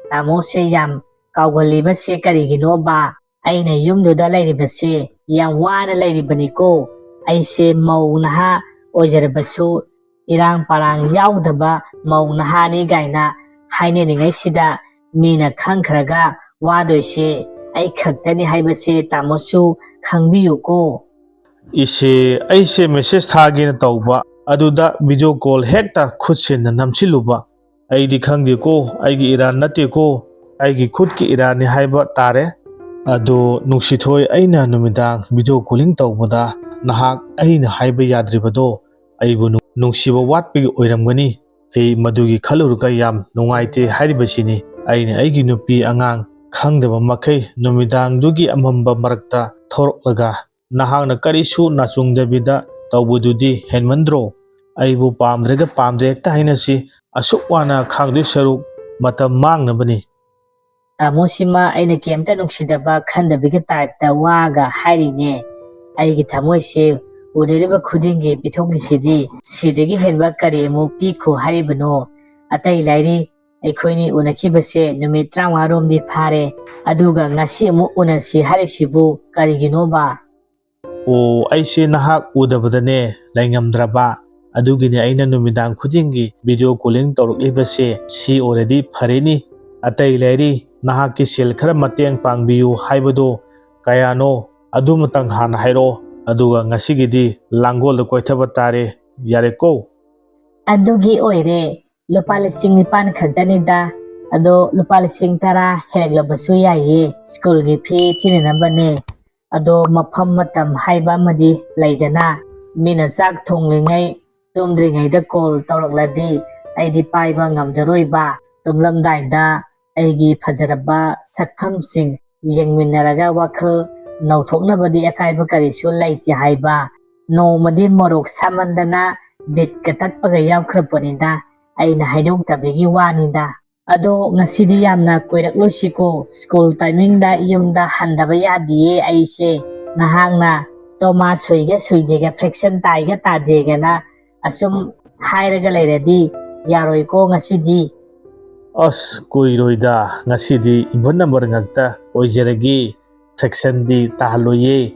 ꯇꯥꯃꯣꯁꯦ ꯌꯥꯝ ꯀꯥꯎꯒꯜꯂꯤꯕꯁꯦ ꯀꯔꯤꯒꯤꯅꯣꯕ? ꯑꯩꯅ ꯌꯨꯝꯗꯨꯗ ꯂꯩꯔꯤꯕꯁꯤ ꯌꯥꯝ ꯋꯥꯅ ꯂꯩꯔꯤꯕꯅꯤꯀꯣ꯫ ꯑꯩꯁꯦ ꯃꯧ ꯅꯍꯥ ꯑꯣꯏꯖꯔꯕꯁꯨ ꯏꯔꯥꯡ ꯄꯔꯥꯡ ꯌꯥꯎꯗꯕ ꯃꯧ ꯅꯍꯥꯅꯤ ꯀꯥꯏꯅ ꯍꯥꯏꯅꯔꯤꯉꯩꯁꯤꯗ ꯃꯤꯅ ꯈꯪꯈ꯭ꯔꯒ ꯋꯥꯗꯣꯏꯁꯦ ꯑꯩ ꯈꯛꯇꯅꯤ ꯍꯥꯏꯕꯁꯦ ꯇꯥꯃꯣꯁꯨ ꯈꯪꯕꯤꯌꯨꯀꯣ꯫ ꯏꯆꯦ, ꯑꯩꯁꯦ ꯃꯦꯁꯦꯖ ꯊꯥꯒꯦꯅ ꯇꯧꯕ, ꯑꯗꯨꯗ ꯚꯤꯗꯤꯑꯣ ꯀꯣꯜ ꯍꯦꯛꯇ ꯈꯨꯠꯁꯦꯅ ꯅꯝꯁꯤꯜꯂꯨꯕ꯫ ꯑꯩꯗꯤ ꯈꯪꯗꯦꯀꯣ, ꯑꯩꯒꯤ ꯏꯔꯥꯟ ꯅꯠꯇꯦꯀꯣ, ꯑꯩꯒꯤ ꯈꯨꯠꯀꯤ ꯏꯔꯥꯟꯅꯤ ꯍꯥꯏꯕ ꯇꯥꯔꯦ꯫ ꯑꯗꯣ ꯅꯨꯡꯁꯤꯊꯣꯏ, ꯑꯩꯅ ꯅꯨꯃꯤꯗꯥꯡ ꯚꯤꯗꯤꯑꯣ ꯀꯣꯂꯤꯡ ꯇꯧꯕꯗ ꯅꯍꯥꯛ ꯑꯩꯅ ꯍꯥꯏꯕ ꯌꯥꯗ꯭ꯔꯤꯕꯗꯣ ꯑꯩꯕꯨ ꯅꯨꯡ-, ꯅꯨꯡꯁꯤꯕ ꯋꯥꯠꯄꯒꯤ ꯑꯣꯏꯔꯝꯒꯅꯤ꯫ ꯑꯩ ꯃꯗꯨꯒꯤ ꯈꯜꯂꯨꯔꯒ ꯌꯥꯝ ꯅꯨꯡꯉꯥꯏꯇꯦ ꯍꯥꯏꯔꯤꯕꯁꯤꯅꯤ꯫ ꯑꯩꯅ ꯑꯩꯒꯤ ꯅꯨꯄꯤ ꯑꯉꯥꯡ ꯈꯪꯗꯕ ꯃꯈꯩ ꯅꯨꯃꯤꯗꯥꯡꯗꯨꯒꯤ ꯑꯃꯝꯕ ꯃꯔꯛꯇ ꯊꯣꯔꯛꯂꯒ ꯅꯍꯥꯛꯅ ꯀꯔꯤꯁꯨ ꯅꯥꯆꯨꯡꯗꯕꯤꯗ ꯇꯧꯕꯗꯨꯗꯤ ꯍꯦꯟꯃꯟꯗ꯭ꯔꯣ? ꯑꯩꯕꯨ ꯄꯥꯝꯗ꯭ꯔꯒ ꯄꯥꯝꯗ꯭ꯔꯦ ꯍꯦꯛꯇ ꯍꯥꯏꯅꯁꯤ꯫ ꯑꯁꯨꯛ ꯋꯥꯅ ꯈꯥꯡꯗꯣꯏ ꯁꯔꯨꯛ ꯃꯇꯝ ꯃꯥꯡꯅꯕꯅꯤ꯫ ꯇꯥꯃꯣꯁꯤꯃ ꯑꯩꯅ ꯀꯩꯝꯇ ꯅꯨꯡꯁꯤꯗꯕ ꯈꯟꯗꯕꯒꯤ ꯇꯥꯏꯞꯇ ꯋꯥꯒ ꯍꯥꯏꯔꯤꯅꯦ꯫ ꯑꯩꯒꯤ ꯊꯃꯣꯏꯁꯦ ꯎꯅꯔꯤꯕ ꯈꯨꯗꯤꯡꯒꯤ ꯄꯤꯊꯣꯛꯂꯤꯁꯤꯗꯤ ꯁꯤꯗꯒꯤ ꯍꯦꯟꯕ ꯀꯔꯤ ꯑꯃꯨꯛ ꯄꯤꯈꯣ ꯍꯥꯏꯔꯤꯕꯅꯣ? ꯑꯇꯩ ꯂꯥꯏꯔꯤ, ꯑꯩꯈꯣꯏꯅꯤ ꯎꯅꯈꯤꯕꯁꯦ ꯅꯨꯃꯤꯠ ꯇꯔꯥꯃꯉꯥ ꯔꯣꯝꯗꯤ ꯐꯥꯔꯦ, ꯑꯗꯨꯒ ꯉꯁꯤ ꯑꯃꯨꯛ ꯎꯅꯁꯤ ꯍꯥꯏꯔꯤꯁꯤꯕꯨ ꯀꯔꯤꯒꯤꯅꯣꯕ? ꯑꯣ, ꯑꯩꯁꯦ ꯅꯍꯥꯛ ꯎꯗꯕꯗꯅꯦ ꯂꯩꯉꯝꯗ꯭ꯔꯕ, ꯑꯗꯨꯒꯤꯅꯦ ꯑꯩꯅ ꯅꯨꯃꯤꯗꯥꯡ ꯈꯨꯗꯤꯡꯒꯤ ꯚꯤꯗꯤꯑꯣ ꯀꯣꯂꯤꯡ ꯇꯧꯔꯛꯂꯤꯕꯁꯦ꯫ ꯁꯤ ꯑꯣꯏꯔꯗꯤ ꯐꯔꯦꯅꯤ꯫ ꯑꯇꯩ ꯂꯩꯔꯤ, ꯅꯍꯥꯛꯀꯤ ꯁꯦꯜ ꯈꯔ ꯃꯇꯦꯡ ꯄꯥꯡꯕꯤꯌꯨ ꯍꯥꯏꯕꯗꯣ ꯀꯌꯥꯅꯣ, ꯑꯗꯨꯃꯇꯪ ꯍꯥꯟꯅ ꯍꯥꯏꯔꯛꯑꯣ, ꯑꯗꯨꯒ ꯉꯁꯤꯒꯤꯗꯤ ꯂꯥꯡꯒꯣꯜꯗ ꯀꯣꯏꯊꯕ ꯇꯥꯔꯦ, ꯌꯥꯔꯦꯀꯣ? ꯑꯗꯨꯒꯤ ꯑꯣꯏꯔꯦ, ꯂꯨꯄꯥ ꯂꯤꯁꯤꯡ ꯅꯤꯄꯥꯟ ꯈꯛꯇꯅꯤꯗ꯫ ꯑꯗꯣ ꯂꯨꯄꯥ ꯂꯤꯁꯤꯡ ꯇꯔꯥ ꯍꯦꯜꯂꯛꯂꯕꯁꯨ ꯌꯥꯏꯌꯦ, ꯁ꯭ꯀꯨꯜꯒꯤ ꯐꯤ ꯊꯤꯅꯅꯕꯅꯦ꯫ ꯑꯗꯣ ꯃꯐꯝ ꯃꯇꯝ ꯍꯥꯏꯕ ꯑꯃꯗꯤ ꯂꯩꯗꯅ, ꯃꯤꯅ ꯆꯥꯛ ꯊꯣꯡꯂꯤꯉꯩ ꯇꯨꯝꯗ꯭ꯔꯤꯉꯩꯗ ꯀꯣꯜ ꯇꯧꯔꯛꯂꯗꯤ ꯑꯩꯗꯤ ꯄꯥꯏꯕ ꯉꯝꯖꯔꯣꯏꯕ꯫ ꯇꯨꯝꯂꯝꯗꯥꯏꯗ ꯑꯩꯒꯤ ꯐꯖꯔꯕ ꯁꯛꯐꯝꯁꯤꯡ ꯌꯦꯡꯃꯤꯟꯅꯔꯒ ꯋꯥꯈꯜ ꯅꯧꯊꯣꯛꯅꯕꯗꯤ ꯑꯀꯥꯏꯕ ꯀꯔꯤꯁꯨ ꯂꯩꯇꯦ ꯍꯥꯏꯕ꯫ ꯅꯣꯡꯃꯗꯤ ꯃꯣꯔꯣꯛ ꯁꯥꯃꯟꯗꯅ ꯕꯤꯠꯀ ꯇꯠꯄꯒ ꯌꯥꯎꯈ꯭ꯔꯄꯣꯠꯅꯤꯗ, ꯑꯩꯅ ꯍꯥꯏꯗꯣꯛꯇꯕꯒꯤ ꯋꯥꯅꯤꯗ꯫ ꯑꯗꯣ ꯉꯁꯤꯗꯤ ꯌꯥꯝꯅ ꯀꯨꯏꯔꯛꯂꯣꯏꯁꯤꯀꯣ, ꯁ꯭ꯀꯨꯜ ꯇꯥꯏꯃꯤꯡꯗ ꯌꯨꯝꯗ ꯍꯟꯗꯕ ꯌꯥꯗꯤꯌꯦ ꯑꯩꯁꯦ꯫ ꯅꯍꯥꯛꯅ ꯇꯣꯃꯥ ꯁꯨꯏꯒ ꯁꯨꯏꯗꯦꯒ, ꯐ꯭ꯔꯦꯛꯁꯟ ꯇꯥꯏꯒ ꯇꯥꯗꯦꯒꯅ ꯑꯁꯨꯝ ꯍꯥꯏꯔꯒ ꯂꯩꯔꯗꯤ ꯌꯥꯔꯣꯏꯀꯣ ꯉꯁꯤꯗꯤ꯫ ꯑꯁ, ꯀꯨꯏꯔꯣꯏꯗ, ꯉꯁꯤꯗꯤ even number ꯉꯥꯛꯇ ꯑꯣꯏꯖꯔꯒꯦ꯫ ꯁꯦꯛꯁꯟꯗꯤ ꯇꯥꯍꯜꯂꯣꯏꯌꯦ꯫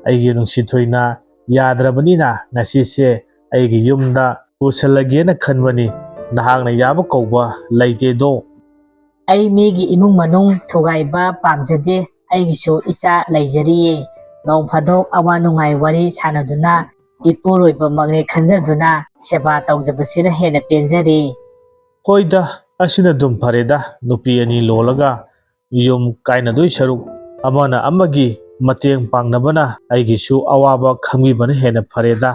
ꯑꯩꯒꯤ ꯅꯨꯡꯁꯤ ꯊꯣꯏꯅ, ꯌꯥꯗ꯭ꯔꯕꯅꯤꯅ ꯉꯁꯤꯁꯦ ꯑꯩꯒꯤ ꯌꯨꯝꯗ ꯄꯨꯁꯜꯂꯒꯦꯅ ꯈꯟꯕꯅꯤ꯫ ꯅꯍꯥꯛꯅ ꯌꯥꯕ ꯀꯧꯕ ꯂꯩꯇꯦꯗꯣ꯫ ꯑꯩ ꯃꯤꯒꯤ ꯏꯃꯨꯡ ꯃꯅꯨꯡ ꯊꯨꯒꯥꯏꯕ ꯄꯥꯝꯖꯗꯦ꯫ ꯑꯩꯒꯤꯁꯨ ꯏꯆꯥ ꯂꯩꯖꯔꯤꯌꯦ꯫ ꯅꯣꯡ ꯐꯥꯗꯣꯛ ꯑꯋꯥ ꯅꯨꯡꯉꯥꯏ ꯋꯥꯔꯤ ꯁꯥꯟꯅꯗꯨꯅ ꯏꯄꯨꯔꯣꯏꯕꯃꯛꯅꯦ ꯈꯟꯖꯗꯨꯅ ꯁꯦꯕꯥ ꯇꯧꯖꯕꯁꯤꯅ ꯍꯦꯟꯅ ꯄꯦꯟꯖꯔꯦ꯫ ꯍꯣꯏꯗ, ꯑꯁꯤꯅ ꯑꯗꯨꯝ ꯐꯔꯦꯗ꯫ ꯅꯨꯄꯤ ꯑꯅꯤ ꯂꯣꯜꯂꯒ ꯌꯨꯝ ꯀꯥꯏꯅꯗꯣꯏ ꯁꯔꯨꯛ ꯑꯃꯅ ꯑꯃꯒꯤ ꯃꯇꯦꯡ ꯄꯥꯡꯅꯕꯅ ꯑꯩꯒꯤꯁꯨ ꯑꯋꯥꯕ ꯈꯪꯕꯤꯕꯅ ꯍꯦꯟꯅ ꯐꯔꯦꯗ꯫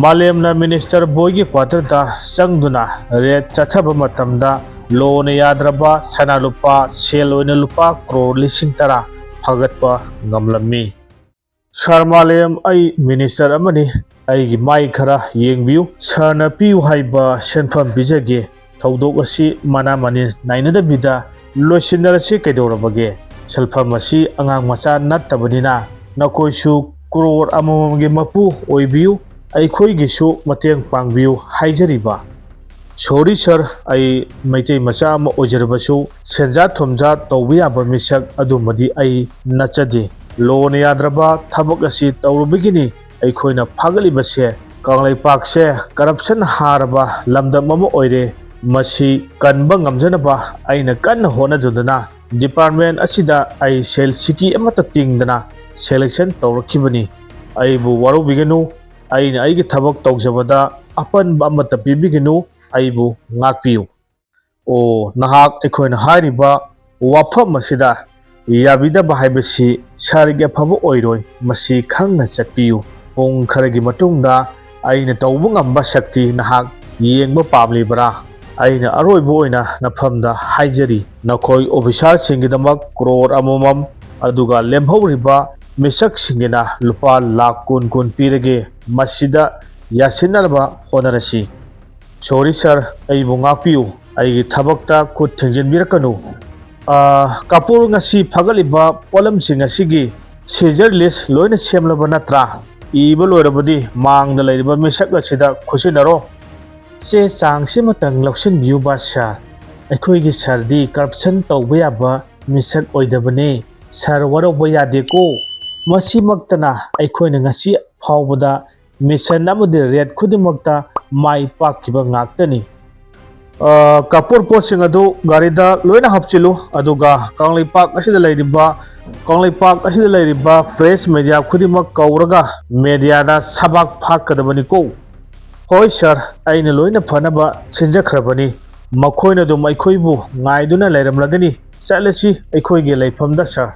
ꯃꯥꯂꯦꯝꯅ ꯃꯤꯅꯤꯁꯇꯔ ꯕꯣꯏꯒꯤ ꯀ꯭ꯋꯥꯇꯔꯗ ꯆꯪꯗꯨꯅ ꯔꯦꯗ ꯆꯠꯊꯕ ꯃꯇꯝꯗ ꯂꯣꯅ ꯌꯥꯗ꯭ꯔꯕ ꯁꯅꯥ ꯂꯨꯄꯥ ꯁꯦꯜ ꯑꯣꯏꯅ ꯂꯨꯄꯥ ꯀ꯭ꯔꯣꯔ ꯂꯤꯁꯤꯡ ꯇꯔꯥ ꯐꯥꯒꯠꯄ ꯉꯝꯂꯝꯃꯤ꯫ "ꯁꯥꯔ ꯃꯥꯂꯦꯝ, ꯑꯩ ꯃꯤꯅꯤꯁꯇꯔ ꯑꯃꯅꯤ꯫ ꯑꯩꯒꯤ ꯃꯥꯏ ꯈꯔ ꯌꯦꯡꯕꯤꯌꯨ꯫ ꯁꯥꯔꯅ ꯄꯤꯌꯨ ꯍꯥꯏꯕ ꯁꯦꯟꯐꯝ ꯄꯤꯖꯒꯦ꯫ ꯊꯧꯗꯣꯛ ꯑꯁꯤ ꯃꯅꯥ ꯃꯅꯤꯟ ꯅꯥꯏꯅꯗꯕꯤꯗ ꯂꯣꯏꯁꯤꯟꯅꯔꯁꯤ ꯀꯩꯗꯧꯔꯕꯒꯦ? ꯁꯦꯜꯐꯝ ꯑꯁꯤ ꯑꯉꯥꯡ ꯃꯆꯥ ꯅꯠꯇꯕꯅꯤꯅ ꯅꯈꯣꯏꯁꯨ ꯀ꯭ꯔꯣꯔ ꯑꯃꯃꯝꯒꯤ ꯃꯄꯨ ꯑꯣꯏꯕꯤꯌꯨ, ꯑꯩꯈꯣꯏꯒꯤꯁꯨ ꯃꯇꯦꯡ ꯄꯥꯡꯕꯤꯌꯨ ꯍꯥꯏꯖꯔꯤꯕ"꯫ "ꯁꯣꯔꯤ ꯁꯥꯔ, ꯑꯩ ꯃꯩꯇꯩ ꯃꯆꯥ ꯑꯃ ꯑꯣꯏꯖꯔꯕꯁꯨ ꯁꯦꯟꯖꯥ ꯊꯨꯝꯖꯥ ꯇꯧꯕ ꯌꯥꯕ ꯃꯤꯁꯛ ꯑꯗꯨꯃꯗꯤ ꯑꯩ ꯅꯠꯆꯗꯦ꯫ ꯂꯣꯅ ꯌꯥꯗ꯭ꯔꯕ ꯊꯕꯛ ꯑꯁꯤ ꯇꯧꯔꯨꯕꯒꯤꯅꯤ ꯑꯩꯈꯣꯏꯅ ꯐꯥꯒꯠꯂꯤꯕꯁꯦ꯫ ꯀꯪꯂꯩꯄꯥꯛꯁꯦ ꯀꯔꯞꯁꯟ ꯍꯥꯔꯕ ꯂꯝꯗꯝ ꯑꯃ ꯑꯣꯏꯔꯦ꯫ ꯃꯁꯤ ꯀꯟꯕ ꯉꯝꯖꯅꯕ ꯑꯩꯅ ꯀꯟꯅ ꯍꯣꯠꯅꯖꯗꯨꯅ ꯗꯤꯄꯥꯔꯠꯃꯦꯟ ꯑꯁꯤꯗ ꯑꯩ ꯁꯦꯜ ꯁꯤꯀꯤ ꯑꯃꯠꯇ ꯇꯤꯡꯗꯅ ꯁꯦꯂꯦꯛꯁꯟ ꯇꯧꯔꯛꯈꯤꯕꯅꯤ꯫ ꯑꯩꯕꯨ ꯋꯥꯔꯧꯕꯤꯒꯅꯨ꯫ ꯑꯩꯅ ꯑꯩꯒꯤ ꯊꯕꯛ ꯇꯧꯖꯕꯗ ꯑꯄꯟꯕ ꯑꯃꯠꯇ ꯄꯤꯕꯤꯒꯅꯨ꯫ ꯑꯩꯕꯨ ꯉꯥꯛꯄꯤꯌꯨ"꯫ ꯑꯣ, ꯅꯍꯥꯛ ꯑꯩꯈꯣꯏꯅ ꯍꯥꯏꯔꯤꯕ ꯋꯥꯐꯝ ꯑꯁꯤꯗ ꯌꯥꯕꯤꯗꯕ ꯍꯥꯏꯕꯁꯤ ꯁꯥꯔꯒꯤ ꯑꯐꯕ ꯑꯣꯏꯔꯣꯏ꯫ ꯃꯁꯤ ꯈꯪꯅ ꯆꯠꯄꯤꯌꯨ꯫ ꯄꯨꯡ ꯈꯔꯒꯤ ꯃꯇꯨꯡꯗ ꯑꯩꯅ ꯇꯧꯕ ꯉꯝꯕ ꯁꯛꯇꯤ ꯅꯍꯥꯛ ꯌꯦꯡꯕ ꯄꯥꯝꯂꯤꯕ꯭ꯔꯥ? ꯑꯩꯅ ꯑꯔꯣꯏꯕ ꯑꯣꯏꯅ ꯅꯐꯝꯗ ꯍꯥꯏꯖꯔꯤ, ꯅꯈꯣꯏ ꯑꯣꯐꯤꯁꯥꯔꯁꯤꯡꯒꯤꯗꯃꯛ ꯀ꯭ꯔꯣꯔ ꯑꯃꯃꯝ, ꯑꯗꯨꯒ ꯂꯦꯝꯍꯧꯔꯤꯕ ꯃꯤꯁꯛꯁꯤꯡꯒꯤꯅ ꯂꯨꯄꯥ ꯂꯥꯈ ꯀꯨꯟ ꯀꯨꯟ ꯄꯤꯔꯒꯦ꯫ ꯃꯁꯤꯗ ꯌꯥꯁꯤꯟꯅꯅꯕ ꯍꯣꯠꯅꯔꯁꯤ꯫ "ꯁꯣꯔꯤ ꯁꯥꯔ, ꯑꯩꯕꯨ ꯉꯥꯛꯄꯤꯌꯨ꯫ ꯑꯩꯒꯤ ꯊꯕꯛꯇ ꯈꯨꯠ ꯊꯤꯡꯖꯤꯟꯕꯤꯔꯛꯀꯅꯨ"꯫ "ꯑꯥ, ꯀꯥꯄꯨꯔ, ꯉꯁꯤ ꯐꯥꯒꯠꯂꯤꯕ ꯄꯣꯠꯂꯝꯁꯤꯡ ꯑꯁꯤꯒꯤ ꯁꯤꯖꯔ ꯂꯤꯁ ꯂꯣꯏꯅ ꯁꯦꯝꯂꯕ ꯅꯠꯇ꯭ꯔꯥ? ꯏꯕ ꯂꯣꯏꯔꯕꯗꯤ ꯃꯥꯡꯗ ꯂꯩꯔꯤꯕ ꯃꯤꯁꯛ ꯑꯁꯤꯗ ꯈꯨꯠꯁꯤꯟꯅꯔꯣ"꯫ "ꯆꯦ ꯆꯥꯡꯁꯤꯃꯇꯪ ꯂꯧꯁꯤꯟꯕꯤꯌꯨꯕ ꯁꯥꯔ꯫ ꯑꯩꯈꯣꯏꯒꯤ ꯁꯥꯔꯗꯤ ꯀꯔꯞꯁꯟ ꯇꯧꯕ ꯌꯥꯕ ꯃꯤꯁꯛ ꯑꯣꯏꯗꯕꯅꯤ"꯫ ꯁꯥꯔ, ꯋꯥꯔꯧꯕ ꯌꯥꯗꯦꯀꯣ꯫ ꯃꯁꯤꯃꯛꯇꯅ ꯑꯩꯈꯣꯏꯅ ꯉꯁꯤ ꯐꯥꯎꯕꯗ ꯃꯤꯁꯟ ꯑꯃꯗꯤ ꯔꯦꯗ ꯈꯨꯗꯤꯡꯃꯛꯇ ꯃꯥꯏ ꯄꯥꯛꯈꯤꯕ ꯉꯥꯛꯇꯅꯤ꯫ ꯑ, ꯀꯥꯄꯣꯠ ꯄꯣꯠꯁꯤꯡ ꯑꯗꯨ ꯒꯥꯔꯤꯗ ꯂꯣꯏꯅ ꯍꯥꯞꯆꯤꯜꯂꯨ, ꯑꯗꯨꯒ ꯀꯪꯂꯩꯄꯥꯛ ꯑꯁꯤꯗ ꯂꯩꯔꯤꯕ, ꯀꯪꯂꯩꯄꯥꯛ ꯑꯁꯤꯗ ꯂꯩꯔꯤꯕ ꯄ꯭ꯔꯦꯁ ꯃꯦꯗꯤꯌꯥ ꯈꯨꯗꯤꯡꯃꯛ ꯀꯧꯔꯒ ꯃꯦꯗꯤꯌꯥꯗ ꯁꯕꯥꯛ ꯐꯥꯛꯀꯗꯕꯅꯤꯀꯣ꯫ ꯍꯣꯏ ꯁꯥꯔ, ꯑꯩꯅ ꯂꯣꯏꯅ ꯐꯅꯕ ꯁꯤꯟꯖꯈ꯭ꯔꯕꯅꯤ꯫ ꯃꯈꯣꯏꯅ ꯑꯗꯨꯝ ꯑꯩꯈꯣꯏꯕꯨ ꯉꯥꯏꯗꯨꯅ ꯂꯩꯔꯝꯂꯒꯅꯤ꯫ ꯆꯠꯂꯁꯤ ꯑꯩꯈꯣꯏꯒꯤ ꯂꯩꯐꯝꯗ ꯁꯥꯔ꯫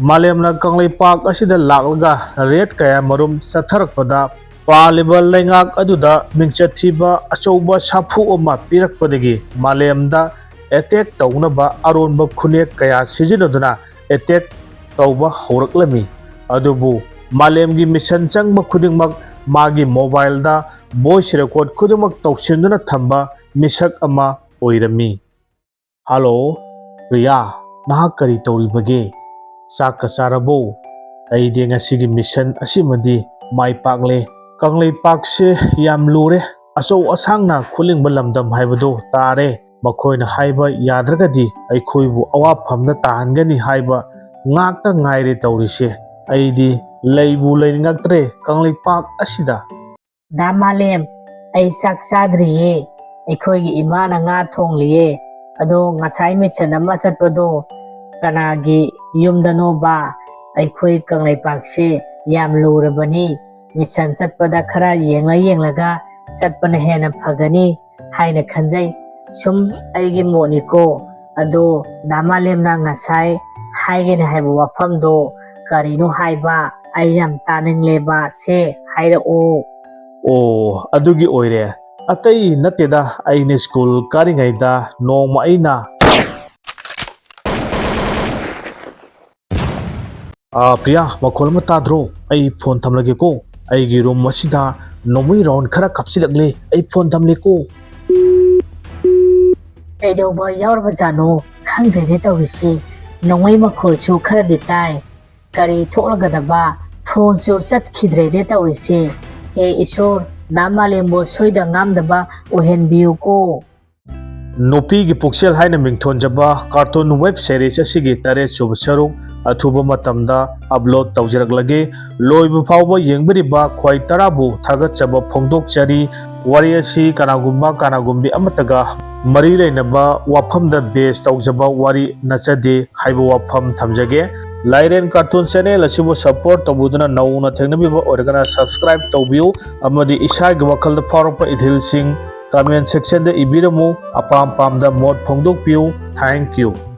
ꯃꯥꯂꯦꯝꯅ ꯀꯪꯂꯩꯄꯥꯛ ꯑꯁꯤꯗ ꯂꯥꯛꯂꯒ ꯔꯦꯗ ꯀꯌꯥ ꯃꯔꯨꯝ ꯆꯠꯊꯔꯛꯄꯗ ꯄꯥꯜꯂꯤꯕ ꯂꯩꯉꯥꯛ ꯑꯗꯨꯗ ꯃꯤꯡꯆꯠ ꯊꯤꯕ ꯑꯆꯧꯕ ꯁꯥꯐꯨ ꯑꯃ ꯄꯤꯔꯛꯄꯗꯒꯤ ꯃꯥꯂꯦꯝꯗ ꯑꯦꯇꯦꯛ ꯇꯧꯅꯕ ꯑꯔꯣꯟꯕ ꯈꯨꯠꯅꯦꯛ ꯀꯌꯥ ꯁꯤꯖꯤꯟꯅꯗꯨꯅ ꯑꯦꯇꯦꯛ ꯇꯧꯕ ꯍꯧꯔꯛꯂꯝꯃꯤ꯫ ꯑꯗꯨꯕꯨ ꯃꯥꯂꯦꯝꯒꯤ ꯃꯤꯁꯟ ꯆꯪꯕ ꯈꯨꯗꯤꯡꯃꯛ ꯃꯥꯒꯤ ꯃꯣꯕꯥꯏꯜꯗ ꯚꯣꯏꯁ ꯔꯦꯀꯣꯔꯗ ꯈꯨꯗꯤꯡꯃꯛ ꯇꯧꯁꯤꯟꯗꯨꯅ ꯊꯝꯕ ꯃꯤꯁꯛ ꯑꯃ ꯑꯣꯏꯔꯝꯃꯤ꯫ ꯍꯜꯂꯣ, ꯄ꯭ꯔꯤꯌꯥ, ꯅꯍꯥꯛ ꯀꯔꯤ ꯇꯧꯔꯤꯕꯒꯦ? ꯆꯥꯛꯀ ꯆꯥꯔꯕꯣ? ꯑꯩꯗꯤ ꯉꯁꯤꯒꯤ ꯃꯤꯁꯟ ꯑꯁꯤꯃꯗꯤ ꯃꯥꯏ ꯄꯥꯛꯂꯦ꯫ ꯀꯪꯂꯩꯄꯥꯛꯁꯦ ꯌꯥꯝ ꯂꯨꯔꯦ꯫ ꯑꯆꯧ ꯑꯁꯥꯡꯅ ꯈꯨꯂꯤꯡꯕ ꯂꯝꯗꯝ ꯍꯥꯏꯕꯗꯨ ꯇꯥꯔꯦ꯫ ꯃꯈꯣꯏꯅ ꯍꯥꯏꯕ ꯌꯥꯗ꯭ꯔꯒꯗꯤ ꯑꯩꯈꯣꯏꯕꯨ ꯑꯋꯥꯐꯝꯗ ꯇꯥꯍꯟꯒꯅꯤ ꯍꯥꯏꯕ ꯉꯥꯛꯇ ꯉꯥꯏꯔꯦ ꯇꯧꯔꯤꯁꯦ꯫ ꯑꯩꯗꯤ ꯂꯩꯕꯨ ꯂꯩꯅꯤꯡꯉꯛꯇ꯭ꯔꯦ ꯀꯪꯂꯩꯄꯥꯛ ꯑꯁꯤꯗ꯫ ꯗꯥ ꯃꯥꯂꯦꯝ, ꯑꯩ ꯆꯥꯛ ꯆꯥꯗ꯭ꯔꯤꯌꯦ꯫ ꯑꯩꯈꯣꯏꯒꯤ ꯏꯃꯥꯅ ꯉꯥ ꯊꯣꯡꯂꯤꯌꯦ꯫ ꯑꯗꯣ ꯉꯁꯥꯏ ꯃꯤꯁꯟ ꯑꯃ ꯆꯠꯄꯗꯣ ꯀꯅꯥꯒꯤ ꯌꯨꯝꯗꯅꯣꯕ? ꯑꯩꯈꯣꯏ ꯀꯪꯂꯩꯄꯥꯛꯁꯦ ꯌꯥꯝ ꯂꯨꯔꯕꯅꯤ꯫ ꯃꯤꯁꯟ ꯆꯠꯄꯗ ꯈꯔ ꯌꯦꯡꯂ ꯌꯦꯡꯂꯒ ꯆꯠꯄꯅ ꯍꯦꯟꯅ ꯐꯒꯅꯤ ꯍꯥꯏꯅ ꯈꯟꯖꯩ꯫ ꯁꯨꯝ ꯑꯩꯒꯤ ꯃꯣꯠꯅꯤꯀꯣ꯫ ꯑꯗꯣ ꯗꯥ ꯃꯥꯂꯦꯝꯅ ꯉꯁꯥꯏ ꯍꯥꯏꯒꯅꯤ ꯍꯥꯏꯕ ꯋꯥꯐꯝꯗꯣ ꯀꯔꯤꯅꯣ ꯍꯥꯏꯕ? ꯑꯩ ꯌꯥꯝ ꯇꯥꯅꯤꯡꯂꯦꯕ꯫ ꯁꯦ ꯍꯥꯏꯔꯛꯑꯣ꯫ ꯑꯣ, ꯑꯗꯨꯒꯤ ꯑꯣꯏꯔꯦ꯫ ꯑꯇꯩ ꯅꯠꯇꯦꯗ, ꯑꯩꯅ ꯁ꯭ꯀꯨꯜ ꯀꯥꯔꯤꯉꯩꯗ ꯅꯣꯡꯃ ꯑꯩꯅ ꯑꯥ, ꯄ꯭ꯔꯤꯌꯥ, ꯃꯈꯣꯜ ꯑꯃ ꯇꯥꯗ꯭ꯔꯣ? ꯑꯩ ꯐꯣꯟ ꯊꯝꯂꯒꯦꯀꯣ꯫ ꯑꯩꯒꯤ ꯔꯨꯝ ꯑꯁꯤꯗ ꯅꯣꯡꯃꯩ ꯔꯥꯎꯟ ꯈꯔ ꯀꯥꯞꯁꯤꯜꯂꯛꯂꯦ꯫ ꯑꯩ ꯐꯣꯟ ꯊꯝꯂꯦꯀꯣ꯫ ꯀꯩꯗꯧꯕ ꯌꯥꯎꯔꯕꯖꯥꯠꯅꯣ ꯈꯪꯗ꯭ꯔꯦꯅꯦ ꯇꯧꯔꯤꯁꯤ꯫ ꯅꯣꯡꯃꯩ ꯃꯈꯣꯜꯁꯨ ꯈꯔꯗꯤ ꯇꯥꯏ꯫ ꯀꯔꯤ ꯊꯣꯛꯂꯒꯗꯕ? ꯐꯣꯟꯁꯨ ꯆꯠꯈꯤꯗ꯭ꯔꯦꯅꯦ ꯇꯧꯔꯤꯁꯤ꯫ ꯍꯦ ꯏꯁꯣꯔ, ꯗꯥ ꯃꯥꯂꯦꯝꯕꯨ ꯁꯣꯏꯗ ꯉꯥꯝꯗꯕ ꯑꯣꯏꯍꯟꯕꯤꯌꯨꯀꯣ꯫ ꯅꯨꯄꯤꯒꯤ ꯄꯨꯛꯆꯦꯜ ꯍꯥꯏꯅ ꯃꯤꯡꯊꯣꯟꯖꯕ ꯀꯥꯔꯇꯨꯟ ꯋꯦꯕ ꯁꯦꯔꯤꯁ ꯑꯁꯤꯒꯤ ꯇꯔꯦꯠ ꯁꯨꯕ ꯁꯔꯨꯛ ꯑꯊꯨꯕ ꯃꯇꯝꯗ upload ꯇꯧꯖꯔꯛꯂꯒꯦ꯫ ꯂꯣꯏꯕ ꯐꯥꯎꯕ ꯌꯦꯡꯕꯤꯔꯤꯕ ꯈ꯭ꯋꯥꯏ ꯇꯔꯥꯕꯨ ꯊꯥꯒꯠꯆꯕ ꯐꯣꯡꯗꯣꯛꯆꯔꯤ꯫ ꯋꯥꯔꯤ ꯑꯁꯤ ꯀꯅꯥꯒꯨꯝꯕ ꯀꯅꯥꯒꯨꯝꯕꯤ ꯑꯃꯠꯇꯒ ꯃꯔꯤ ꯂꯩꯅꯕ ꯋꯥꯐꯝꯗ base ꯇꯧꯖꯕ ꯋꯥꯔꯤ ꯅꯠꯆꯗꯦ ꯍꯥꯏꯕ ꯋꯥꯐꯝ ꯊꯝꯖꯒꯦ꯫ ꯂꯥꯏꯔꯦꯟ Cartoon Channel ꯑꯁꯤꯕꯨ support ꯇꯧꯕꯤꯗꯨꯅ ꯅꯧꯅ ꯊꯦꯡꯅꯕꯤꯕ ꯑꯣꯏꯔꯒꯅ subscribe ꯇꯧꯕꯤꯌꯨ ꯑꯃꯗꯤ ꯏꯁꯥꯒꯤ ꯋꯥꯈꯜꯗ ꯐꯥꯎꯔꯛꯄ ꯏꯊꯤꯜꯁꯤꯡ comment section ꯗ ꯏꯕꯤꯔꯝꯃꯨ꯫ ꯑꯄꯥꯝ ꯄꯥꯝꯗ ꯃꯣꯠ ꯐꯣꯡꯗꯣꯛꯄꯤꯌꯨ꯫ Thank you꯫